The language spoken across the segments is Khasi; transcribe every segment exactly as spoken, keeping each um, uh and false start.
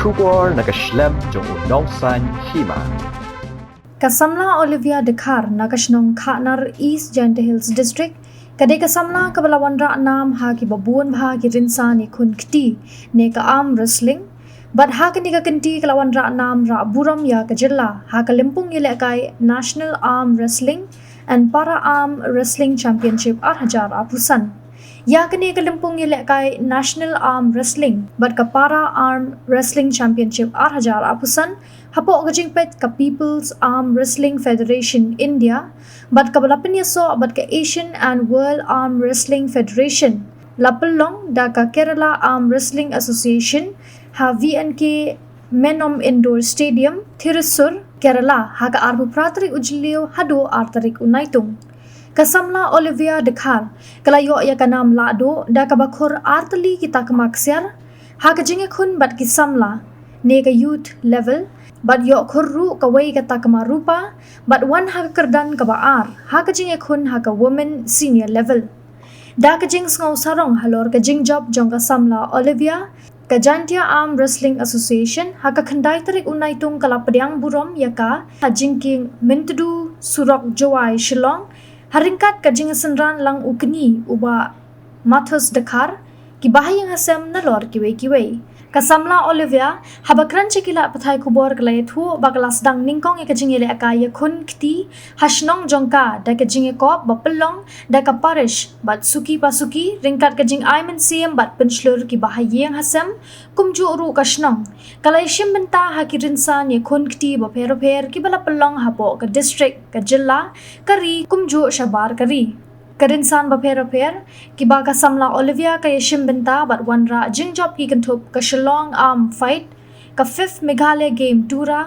Khubor na ka shlem jong u nongsan hima. Ka samla Olivia Dkhar na ka shnong Khanar, East Jaintia Hills District, ka dei ka samla kaba la wanrah nam ha kiba bun bha ki rynsan ïakhun kti ne ka arm wrestling. Bad ha kane ka kynti ka la wanrah nam rah burom ïa ka jylla ha ka lympung ïalehkai National Arm Wrestling and Para Arm Wrestling Championship ar hajar arphew san. Ïa kane ka lympung ïalehkai National Arm Wrestling bad ka Para Arm Wrestling Championship ar hajar arphew san, hapoh ka jingpeit ka People's Arm Wrestling Federation India bad kaba la pynïasoh bad ka Asian and World Arm Wrestling Federation, la pynlong da ka Kerala Arm Wrestling Association ha V N K Menon Indoor Stadium, Thrissur, Kerala, ha ka arphew phra tarik u Jylliew haduh ar tarik u Naitung. Ka samla Olivia Dkhar ka la ïoh ïa ka nam lahduh da kaba khur ar tylli ki takma ksiar ha ka jingïakhun bad ki samla ne ka youth level, bad ïoh khur ruh kawei ka takma rupa bad wan ha ka kyrdan kaba ar ha ka jingïakhun ha ka women senior level. Da ka jingsngew sarong halor ka jingjop jong ka samla Olivia, ka Jaintia Arm Wrestling Association ha ka khyndai tarik u Naitung ka la pdiang burom ïa ka ha jingkieng Myntdu, surok Jowai Shillong, ha ryngkat ka jingsynran lang u kñi u Bah Mathus Dkhar, ki bahaïing hasem nalor kiwei kiwei. Ka samla Olivia, haba kren sha ki lad pathai khubor ka la ïathuh ba ka la sdang nyngkong ïa ka jingïalehkai ïakhun kti ha shnong jong ka da ka jingïakop ba pynlong da ka parish bad suki pa suki ryngkat ka jingai mynsiem bad pynshlur ki bahaïing hasem kumjuh ruh ka shnong. Ka la ïashim bynta ha ki rynsan ïakhun kti bapher bapher kiba la pynlong hapoh ka district, ka jylla, ka ri kumjuh shabar ka ri. Ka rynsan bapher bapher kiba ka samla Olivia ka ïashim bynta bad wanrah jingjop ki kynthup ka Shillong Arm Fight, ka fifth Meghalaya Game Tura,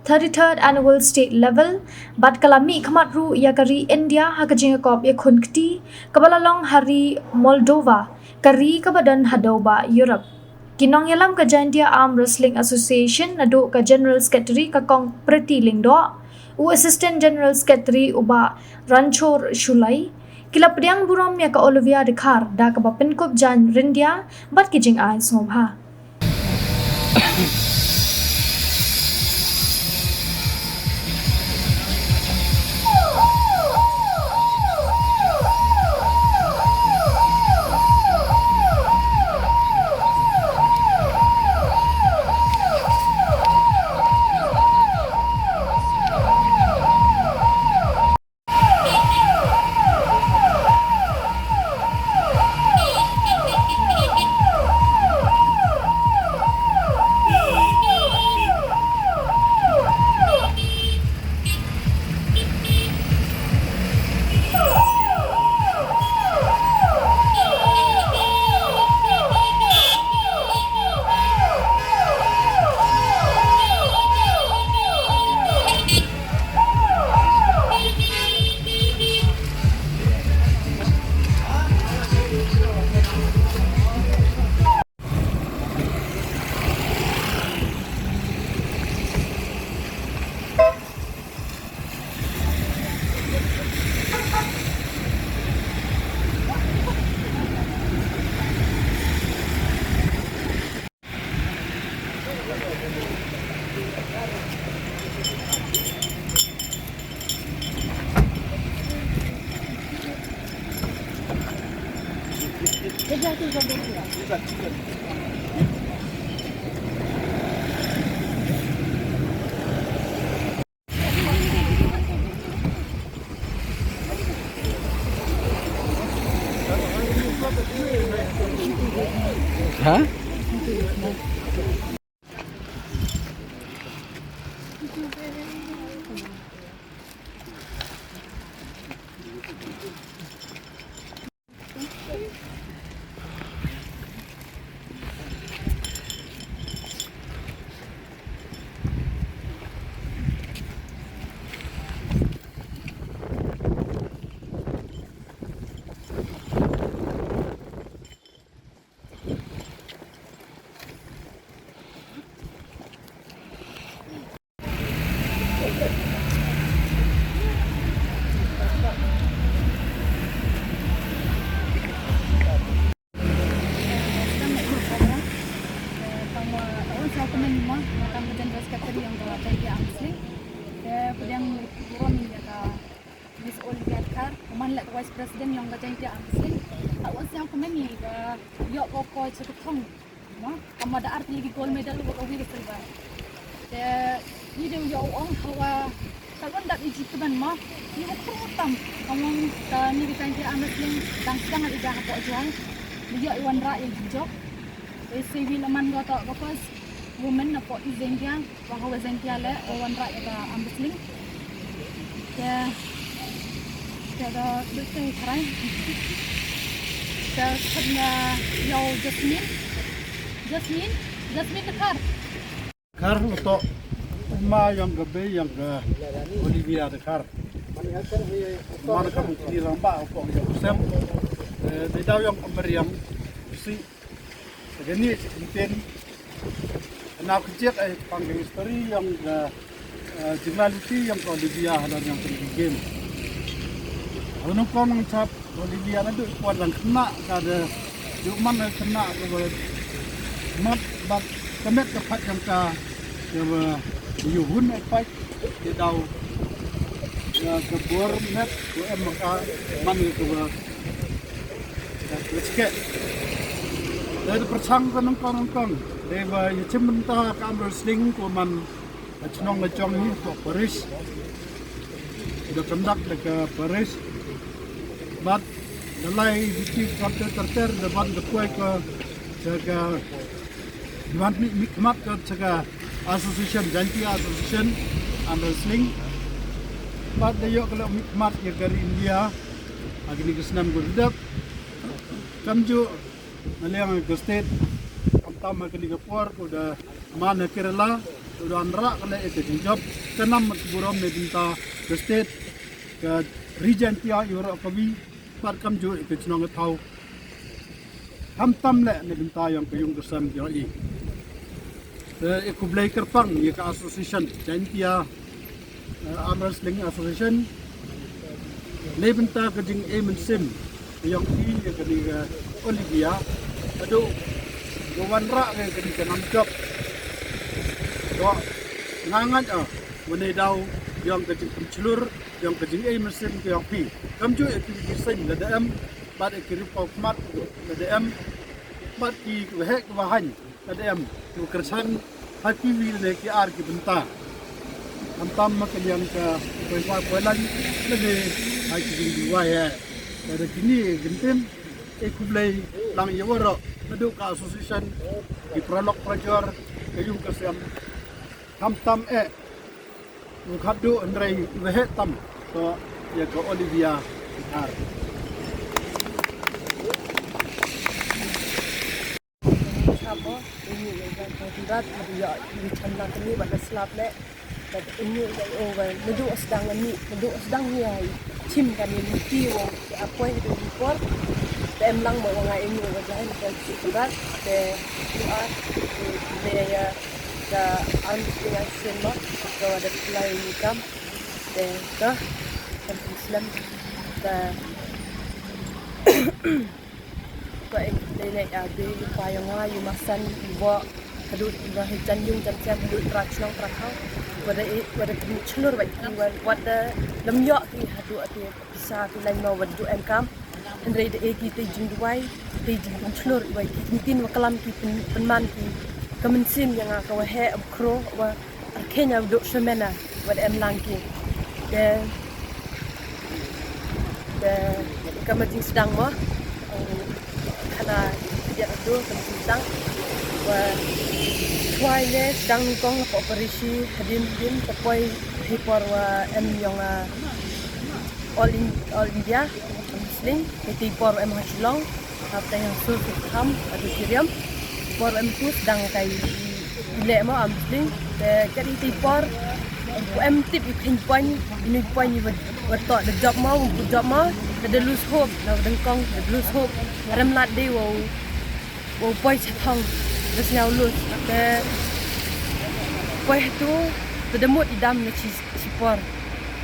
thirty-third Annual State Level, bad ka la mihkhmat ruh ïa ka ri India ha ka jingïakop ïakhun kti kaba la long ha ri Moldova, ka ri kaba don ha dewbah Europe. Ki nongïalam ka Jaintia Arm Wrestling Association naduh ka General Secretary ka Kong Priti Lyngdoh, u Assistant General Secretary u Bah Ranchor Shullai, ki la pdiang burom ïa ka Olivia Dkhar da kaba pynkup jaiñ ryndia bad ki jingai sngewbha. Ka un sa kumne ni ma, ka General Secretary yong ka Jaintia Arm Wrestling. Te pdiang burom ïa ka Miss Olivia Dkhar, ka man leh ka Vice President yong ka Jaintia Arm Wrestling. Ka un sa kumne ni ka ïoh ka poi sa ka thong. Ma, ka ma da ar tylli ki gold medal wa ka wi ka silver. Te ni de ïoh ong hawa ka un dap iji ka ban ma. Ni u khum tam. Ka mong ka ni ka Jaintia Arm Wrestling dang sdang ïa ka hapoh Jowai. Ni ïoh i wanrah ïa ki jop. Te se wi la man ka to ka first woman na poh East Jaintia. Wa hawa Jaintia leh, wa wanrah ïa ka arm wrestling. Te, te da, te, te, tharai. Te, khadna, yow Jasmine. Jasmine, Jasmine Dkhar. Khar u to, ma yong ka bei yong ka Olivia Dkhar. Ma na ka mung kini lang ba, u pok yong u sem. Eh, te daw yong ka meriang, si. Kane ka ktien na ka jek ai pang ka history yong ka, eh, jingla luti yong ka Olivia ha la yong ka game. Hanu kong nang chap Olivia na du kwat lang kena ka de du man na kena ka ba mat bat ka met ka pat yong ka ka ba yu hun ai pat de daw ya ka bor met ko em ka man ka ba Respect. Dei da pyrshang ka nyngkong nyngkong. Dei ba ïa chim bynta ka arm wrestling ko man ka chnong la jong hi ko parish. Da conduct da ka parish. Bad da lai di ki chapter ter ter da ban da poi ka jaga Wan mih mih khmat ka chaka association, Jaintia Association and Wrestling. Bad da ïoh ka la mih khmat ïa ka ri India ha kini ki snem ko dep. Kamjooh na liang ka state, khamtam ha kini ka por ko da man ha Kerala, ko da wanrah ka la ïa ka jingjop. Ka nam ka burom ne bynta ka state, ka ri Jaintia ïa waroh kawi. Bad kamjooh ïa ka chnong ka thaw. Khamtam leh na bynta yong ka yung ka sem yong i. Eh, i khublei kyrpang ïa ka association, Jaintia, eh, Arm Wrestling Association. Na bynta ka jingim mynsiem yong i ïa kani ka Olivia. Haduh ka wanrah ka kani ka nam jop. Ko nga ngeit, ah, wa ne daw yong ka jingpynchlur yong ka jingim mynsiem ka yong phi. Kamjooh ïa ki ki seng lada em, bad ïa ki riewkhmat lada em, bad ki waheh ki wahaiñ lada em, ki kyrchan ha ki wi lane ki ar ki bynta. Khamtam ha ka liang ka poi wai poi laiñ lane ha ki jingduwai eh. Lada kini ki ktien, eh, khublei lang ïa waroh, naduh ka association, ki paralok parajor, ka yung ka sem. Khamtam eh u khadduh hynrei i waheh tam to ïa ka Olivia Dkhar. Sabo ini ïa ka Conrad ïa i chan lang kini ba da slap leh. Ba ini ïa o ba naduh sdang ni, naduh sdang ni ai chim kani ni ti o. Apoi haduh ni por te em lang ba nga ïa ngi ba jahi ni ka Conrad te tu a te ïa ka an ïa sien ma ka wa da play ni kam te ka kan slem te ko ek te ne ya de pa ïa nga ïa ma san ïa wa haduh ïa jan yung jan sem haduh tra chnong tra thaw. Wa da e wa da chlur ba ki wa da lam ïoh ki haduh ate. Pisa ki lain ma wat du em kam. Hynrei da e ki te jingduwai, te jingpynchlur iwai ki ktien wa klam ki pyn- pynman ki ka mynsiem ïa nga ka waheh ba khro wa rkhie ïa u duk shamena wat em lang ki. Te te ka ma jingsdang mo. Khana ïa tu ka ma jingsdang. Wa tuai ne sdang kong ko parishi hadien hadien te poi hi por wa em ïong a All, in, All India Wrestling, te te por em ha Shillong, ha te ha Sur Sukkham, ha te Kiriam, por em tu sdang kai le mo am wrestling, te ka te por em tip i pin point, i ni point i wat to da job mo, um job mo, da lose hope, da dengkong da lose hope, rem lad de wow wow poi cha thong da sñiaw lut te poi hatu te da mut i dam na chi chi por.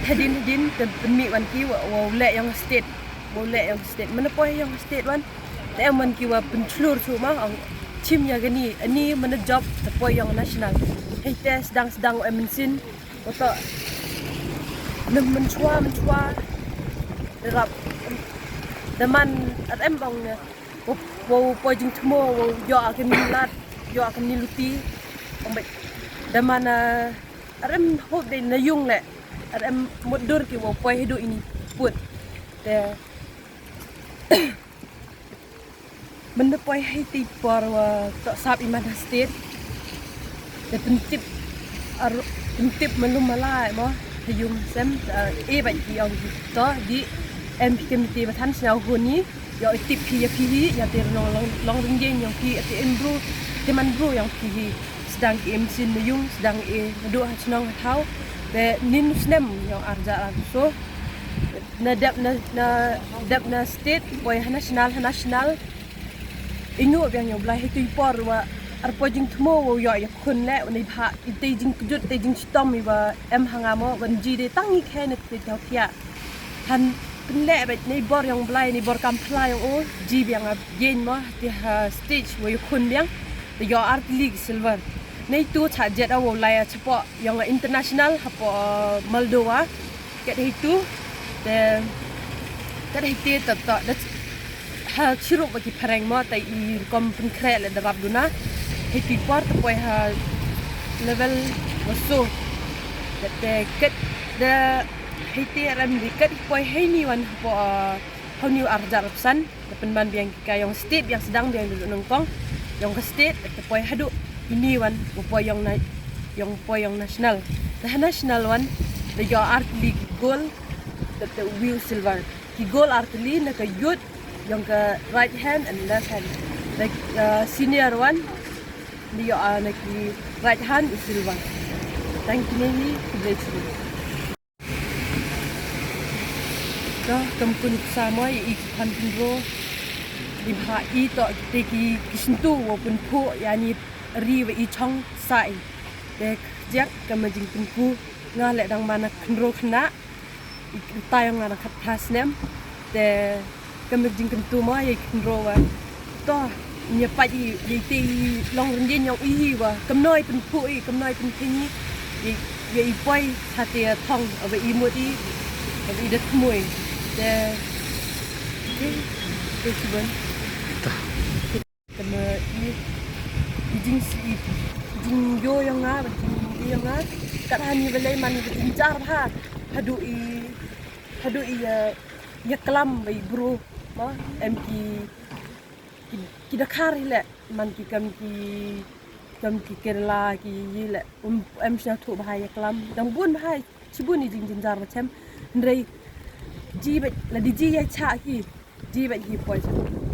Hadien hadien te pynmih wan ki wa wow leh yong state, wow leh yong state. Mana poi yong state wan te em wan ki wa pynchlur chu ma ong Chim ïa kani, ani mynta jop te poi ïong national. Hei te sdang sdang em mynsiem. Oto. Nem mynchwa mynchwa. Rap. Daman at em bang ne. Wow, wow poi jingthmu, wow ïoh kani lad, ïoh kani luti. Ong beit. Daman, eh, at em hop dei na ïung le. At em mutdur ki wow poi haduh ini pud. Te. Mynta poi hei te por wa to sap i man ha state. Te pyntip ar pyntip malum malai mo ha ïung sem, eh, e bad i ong to di em phi kemti ba than sñiaw huni. Ïoh i tip phi ïa phi hi ïa te nong long long rynjeng ïong phi ïa te em bru te man bru ïong phi hi. Sdang i em sin na ïung sdang e naduh ha chnong ha thaw. Te nin snem ïong arja arso. Na dep na, na dep na state, poi ha national, ha national. Ingu biang ïa u Blai hei tu i por wa ar poi jingthmu wa u ïoh ïa khun le, wa nei bha, i tei jingkjut, tei jingshitom i wa em ha nga mo, wan ji de tang i khe ne te tau pia. Han pynleh beit nei bor ïong Blai, nei bor kam phla ïong u, ji biang a yen mo, te ha stage wa ïa khun biang, te ïoh ar tylli ki silver. Nei tu cha jet a wa u lai a chapoh ïong international hapoh Moldova. Kat hei tu, te, kat hei te, te, te, da, ha, chirup ba ki phareng mo, te i rukom pynkhreh le da rap duna. Hei tu i por, te poi ha level wa so. Te, te, kat, da, hei te ram di, kat i poi hei ni wan hapoh, ah, hau ni arja rap san. Te pynban biang ki ka ïong state biang sdang biang duduk nyngkong. Ïong ka state, te poi haduh ini wan, wa poi ïong na, ïong poi ïong national. Te ha national wan, te ïoh ar tylli ki gold, te, te wi u silver. Ki gold ar tylli na ka youth, ïong ka right hand and left hand. Te, uh, senior wan, te ïoh, uh, na ki right hand u silver. Tang kine hi, khublei shibun. Ka kam kun sa mo i ki phan pynro. Lim ha i to te ki ki syntu wa pynphu ïa ni ri wa i chong sa i. Te jiak ka ma jingpynphu nga le dang mana kynro khna. I ta ïong nga dang khat phra snem. Te ka ma jingkyntu mo ïa kynro wa. To, ïa pait i, ïa i te i long rynjeng ïong i hi wa. Kam noi pynphu i, kam noi pynphu i. Ïa, ïa i poi, sa te thong, ava i mut i, ava i da thmui. Te, te, te shibun. Te ma i, i jing si i, jing yo ïong nga, ba jing yo ïong nga. Kat hani ba lei man ba jing jar bha. Haduh i, haduh i, ïa, ïa klam ba i bru. Ma, em ki, ki, ki da khar hi le. Man ki kam ki, kam ki Kerala ki yi le, um, em sñiawthuh bha ïa klam. Dang bun bha, shibun i jingjynjar ba chem. Hynrei, ji beit, la di ji ïa chah ki, ji beit ki poi chah.